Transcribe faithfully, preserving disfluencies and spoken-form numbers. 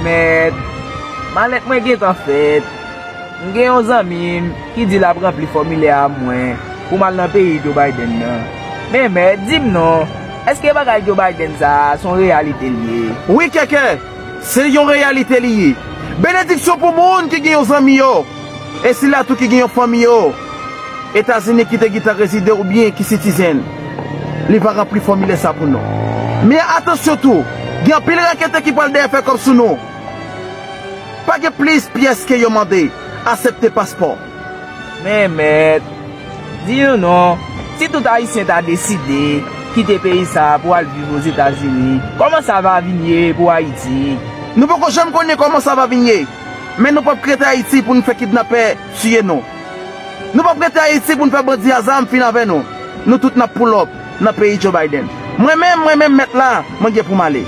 Mèt, malèt mwen gentan fèt. M gen yon zanmi m ki di l ap ranpli fòmilè a mwen pou m al nan peyi Joe Biden nan. Men mèt, di m non, èske bagay Joe Biden sa a se yon reyalite l ye? Wi, Kèkè, se yon reyalite li ye. Benediksyon pou moun ki gen yon zanmi yo, e sila tou ki gen yon fanmi yo Etazini ki te gentan rezide oubyen ki sitizen, li va ranpli fòmilè sa pou nou. Men atansyon tou, gen anpil raketè ki pral dèyè fè kòb sou nou. Pa gen plis pyès ke yo mande, asepte paspò. Men mèt, di nou non, si tout Ayisyen ta deside kite peyi sa a pou al viv Ozetazini, kòman sa va vin ye pou Ayiti? Nou poko janm konnen kòman sa va vin ye, men nou p ap k rete Ayiti pou n fè kidnapè tiye nou. Nou p ap rete Ayiti pou n fè bandi a zam fin avè nou. Nou tout n ap pull up nan peyi Joe Biden. Mwen menm, mwen menm mèt la, mwen gen pou m ale.